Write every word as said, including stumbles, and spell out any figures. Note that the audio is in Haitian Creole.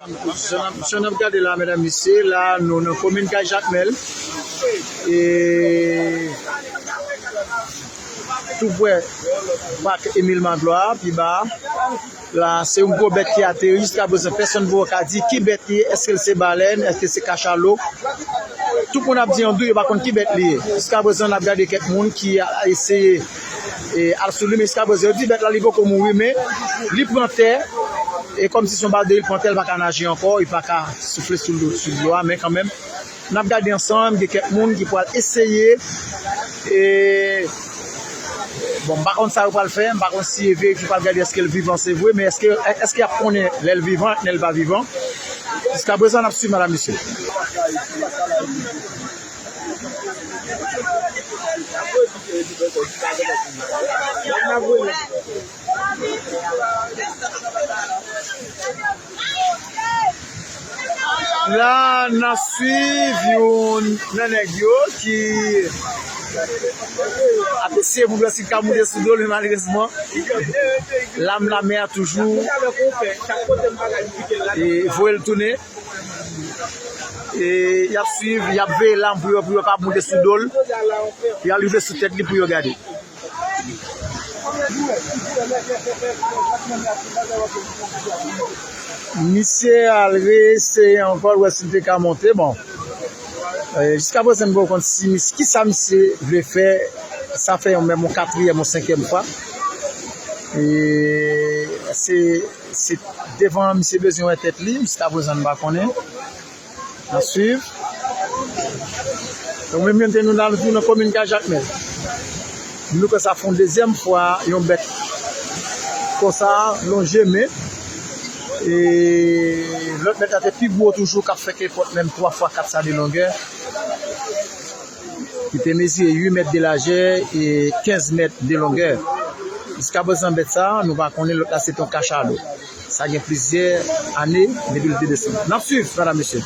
Jan n ap, jan n ap gade la, medam, mesye, la, nou nan komin Kay Jakmèl. E tou prè pak Emil Magloire, pi ba a. La, se yon gwo bèt ki ateri. Jiskaprezan, pèsonn poko ka di ki bèt li ye. Èske l se balèn? Èske se kachalo? Tout moun ap di andouy, yo pa konn ki bèt li ye. Jiskaprezan, n ap gade kèk moun ki a-, eseye, e, al sou li, men jiskaprezan, yo di bèt la, li poko mouri, men li pran tè. E kòmsi se yon bal de ri, li pran tè, li pa ka naje ankò, li pa ka soufle sou dlo, sou dlo a, men kanmenm, n ap gade ansanm, gen kèk moun ki pral eseye, e, bon, m pa konn sa yo pral fè, m pa konn si e verifye pral gade èske l vivan, se vre, men èske, èske y ap konnen lè l vivan, lè l pa vivan? Jiskaprezan, n ap swiv, medam, mesye. La, n ap swiv youn nan nèg yo ki ap eseye pou vwè si l ka moute sou do l, men malerezman, lam lanmè a toujou e voye l tounen. E y ap swiv, y ap veye lam pou yo, pou yo pa moute sou do l. Y ap rive sou tèt li pou yo gade. Misye al reeseye ankò, l wè si l te ka monte. Bon, e, jiskaprezan, m poko konn si mis-, kisa misye vle fè. Sa fè yon, menm yon katriyèm, yon senkyèm fwa. E se, se devan misye bezwen wè tèt li, jiskaprezan, m pa konnen. N ap swiv. Donk, menm jan te nou nan, nou nan komin Kay Jakmèl. Nou kwè sa fè yon dezyèm fwa, yon bèt konsa, lonje men. E lòt bèt la te pi gwo toujou, k ap fè kenpòt menm twa fwa kat sa de longè. Ki te mezire uit mèt de lajè e kenz mèt de longè. Jiskaprezan, bèt sa, nou pa konnen, lòt la se te yon kachalo. Sa gen plizyè ane depi l te desann. N ap swiv, medam, mesye.